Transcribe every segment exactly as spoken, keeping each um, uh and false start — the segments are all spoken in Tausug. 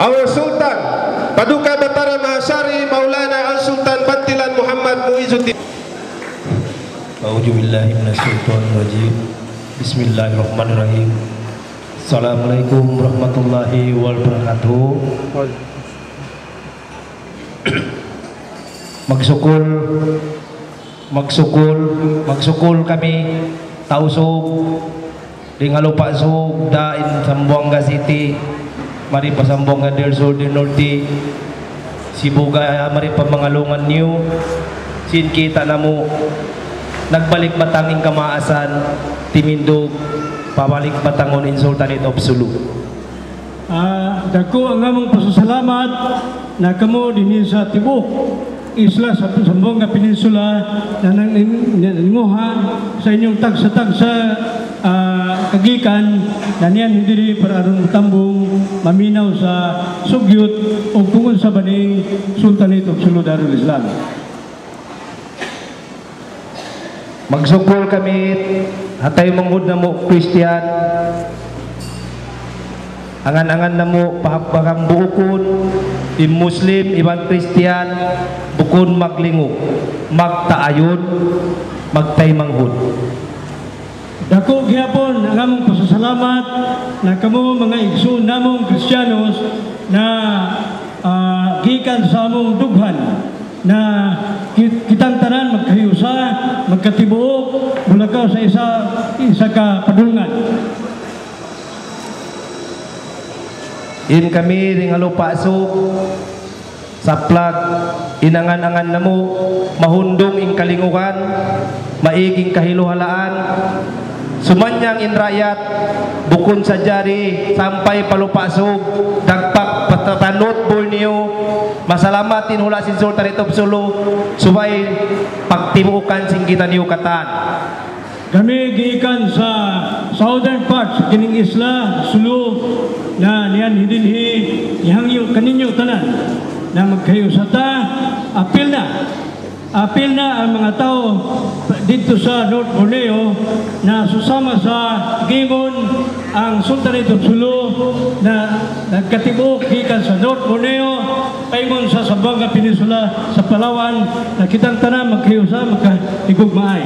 Our Sultan, Paduka Batara Mahasari, Maulana Al-Sultan Bantilan Muhammad Muizuddin. أعوذ بالله من الشيطان الرجيم. بسم الله الرحمن الرحيم. السلام عليكم ورحمة الله وبركاته. Magsukul, magsukul, magsukul kami, Tausug, dayn ha Lupa' Sug, dayn Zamboanga City, mari pa Zamboanga del Sur, del Norte, Sibuga, mari pa Mangalungan niyu, sin kita' namu', nagbalik batang in kamaasan, timindug, pabalik batangun in Sultanate of Sulu. Ah, dako ang among pasasalamat na kamu dinhi sa tibuok isla sa Zamboanga Peninsula na nang-, nanguha sa inyong tagsa-tagsa, ah, kagikan na niyan diri para aron tambung maminaw sa sugyot o kung unsa ba ning Sultanate of Sulu Darul Islam. Magsukul kami, ha taymanghud namu' Kristiyan, angan-angan namu' pa-, pahambuukun, in Muslim, iban Kristiyan, bukun maglingug, magtaayun, magtaymanghud. Dako gihapon ang among pasasalamat na kamu mga igsoon namong Kristiyanos na, ah, gikan sa among dughan na ki-, kitang tanan magkahiusa, magkatibuok, mulakaw sa isa, isa ka padulngan. In kami dayn ha Lupa' Sug, Saplag, in angan-angan namu', mahundung in kalingugan, maig in kahiluhalaan, sumanyang in raayat, bukun sadja di sampay pa Lupa' Sug, dagpak pa, pa North Borneo, masalamat in hula' sin Sultanate of Sulu, subay pagtibuukan sin kitaniyu katan. Kami gikan sa southern part sa kining isla, Sulu, na niyan hidinhi, ihangyo kaninyo tanan na magkahiusa ta, apil na. Apil na ang mga tao dito sa North Borneo na susama sa giingon ang Sultanate of Sulu na nagkatibuok gikan sa North Borneo, paingon sa Zamboanga Peninsula, sa Palawan, na kitang tanan magkahiusa, magkahigugmaay.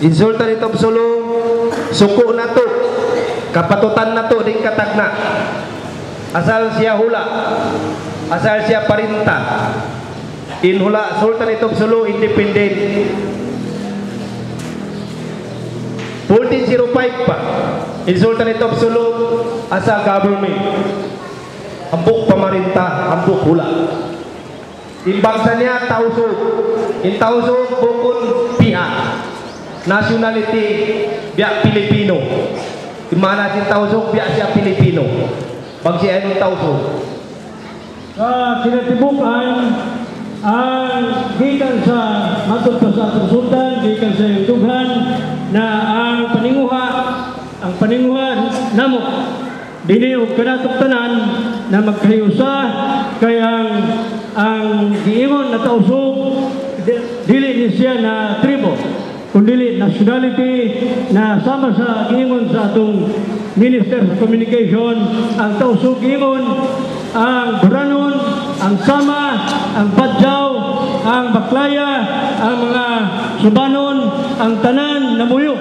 In Sultanate of Sulu, suku' natu', kapatutan natu' dayn ha tagna'. Asal siya hula', asal siya parinta. In hula' Sultanate of Sulu independent. Fourteen zero five pa, in Sultanate of Sulu asal government. Hambuuk pamarinta, hambuuk hula'. In bangsa niya Tausug. In Tausug bukun pihak. Nationality, biya' Pilipino. In maana sin Tausug, biya' siya Pilipino. Bang siya in Tausug. Sa kinatibuk-an, ang gikan sa matud pa sa atong sultan, gikan sa iyang dughan, na ang paninguha, ang paninguha namu'. Dini ug kanatung tanan na magkahiusa, kay ang, ang giingon na Tausug, di-, dili ni siya na tribo, kundili nationality na sama sa giingon sa atong Minister sa Communication, ang Tausug giingon, ang Buranon, ang Sama, ang Badjao, ang Baklaya, ang mga Subanon, ang tanan namuyo.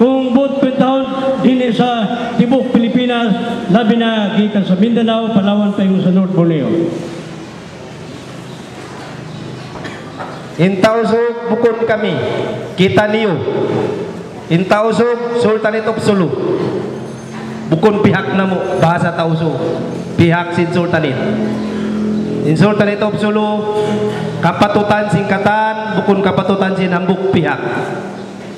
Kung buot kwentahon, dinhi sa tibuok Pilipinas, labi na gikan sa Mindanao, Palawan, paingon sa North Borneo. In Tausug bukun kami, kitaniyu. In Tausug, Sultanate of Sulu. Bukun pihak namu', bahasa Tausug. Pihak sin Sultanate. In Sultanate of Sulu, kapatutan sin katan, bukun kapatutan sin hambuuk pihak.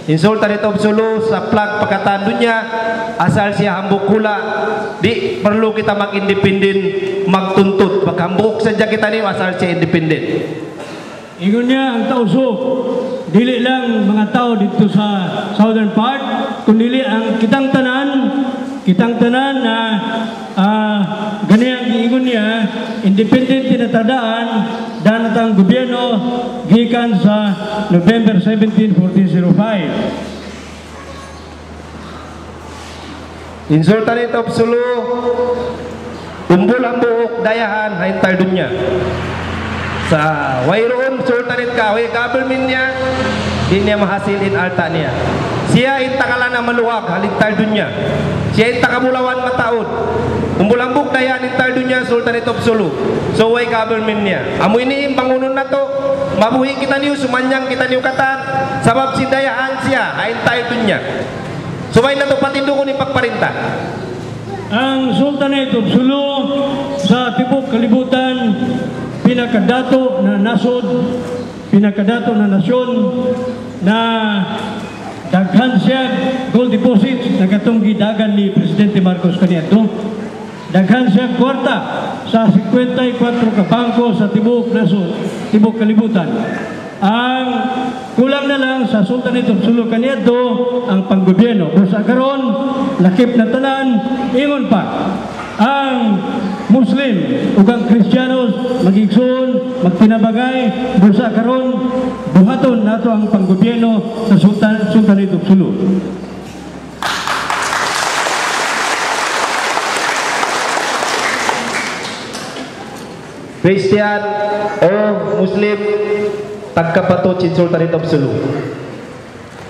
In Sultanate of Sulu, saplag pa katan dunya, asal siya hambuuk hula', di' parlu kita mag-independent, magtuntut. Pagka hambuuk sadja kitaniyu, asal siya independent. Ingon niya ang Tausug, dili lang mga tao dito sa southern part, kundili ang kitang tanan, kitang tanan na, ah, gani ang giingon niya, independent na ta daan, daan na ta gobyerno, gikan sa November seventeen, fourteen zero five. In Sultanate of Sulu, Umbul hambuuk dayahan ha entire dunya. Sa' wayruun sultanate ka, way government niya, di' niya mahasil in alta' niya. Siya in takalana maluag ha entire dunya. Siya in takabulawan mataud. Umbul hambuuk dayahan entire dunya, Sultanate of Sulu. So, way government niya. Amu ini in bangunun natu', mabuhi' kitaniyu, sumannyang kitaniyu katan, sabab sin dayahan siya ha entire dunya. Subay natu' patindugun in pagparinta. Ang Sultanate of Sulu sa tibuuk kalibutan, pinakadatu' na nasud, pinakadatu' na nasyon, na daghan siya gold deposits, na katong gidagan ni Presidente Marcos kaniadto. Daghan siya kwarta sa singkwenta y kwatro ka bangko sa tibuuk nasud, tibuuk kalibutan. Ang kulang na lang sa Sultanate of Sulu kaniadto, ang panggobyerno. Busa karon, lakip na tanan, ingon pa. Ang Muslim ug ang Kristiyanos, mag-igsoon, magtinabangay, busa karon, buhaton nato ang panggobyerno sa Sultan-, Sultanate of Sulu. Kristiyan o Muslim, tagkapatut sin Sultanate of Sulu.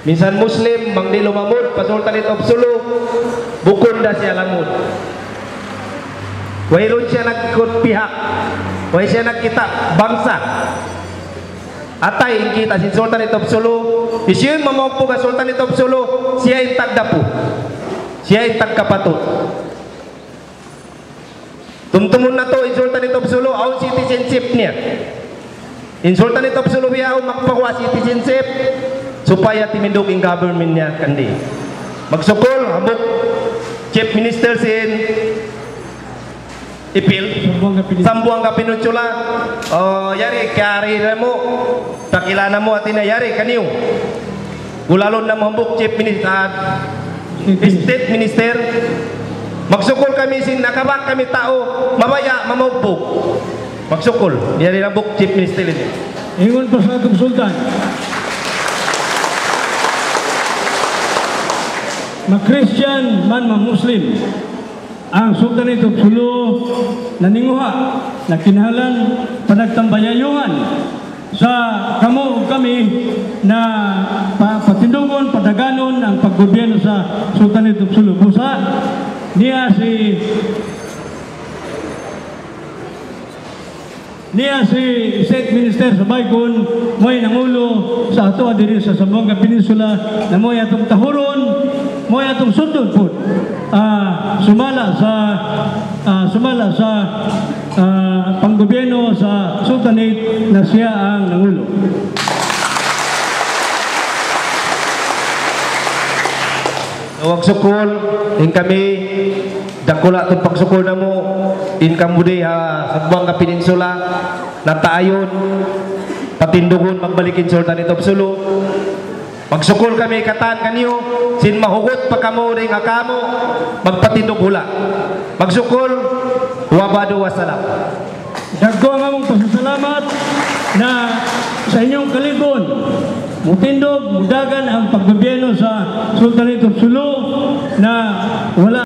Minsan Muslim, bang di' lumamud pa Sultanate of Sulu, bukun da siya lamud. Wayruun siya nagkikut pihak, way siya nagkita' bangsa. Atay in kita' sin Sultanate of Sulu, hisiyu in mamaugbug ha Sultanate of Sulu, siya in tagdapu, siya in tagkapatut. Tumtumun natu', in Sultanate of Sulu, awn citizenship niya. In Sultanate of Sulu bihaun magpaguwa' citizenship, supaya timindug in government niya kandi. Magsukul, hambuuk Chief Minister sin Ipil, Zamboanga Peninsula. Zamboanga Peninsula. O, yari, kiyari namu', dakila' namu' hati niya, yari kaniyu. Gulalun namu' hambuuk Chief Minister, State Minister. State Minister. Magsukul kami sin nakabak kami tau, mabaya', mamaugbug. Magsukul, yari hambuuk Chief Minister ini. Ingon pa sa atong Sultan. Ma-Christian man ma-Muslim. Ang Sultanate of Sulu naninguha na kinahanglan panagtambayayuhan sa kamu ug kami na pa-, patindugun, padaganun ang paggobyerno sa Sultanate of Sulu. Busa, niya si Niya si State Minister sa Baikun, mayan nangulu sa atoa diri sa Zamboanga Peninsula, na mayan atong tahurun, mayan atong sundun pud. Ah, sumala sa, ah, sumala sa, ah, panggobyerno sa Sultanate na siya ang nangulu. Magsukul, in kami, dakula' tuud pagsukul namu', in kamu di ha Zamboanga Peninsula, nataayun, patindugun, magbalik in Sultanate of Sulu. Magsukul kami katan kaniyu, sin mahugut pa kamu dayn ha kamu, magpatindug hula'. Magsukul, wa ba'du, wassalam. Dagko ang among pasasalamat na sa inyong kalig-on, mutindug, mudagan ang paggobyerno sa Sultanate of Sulu na wala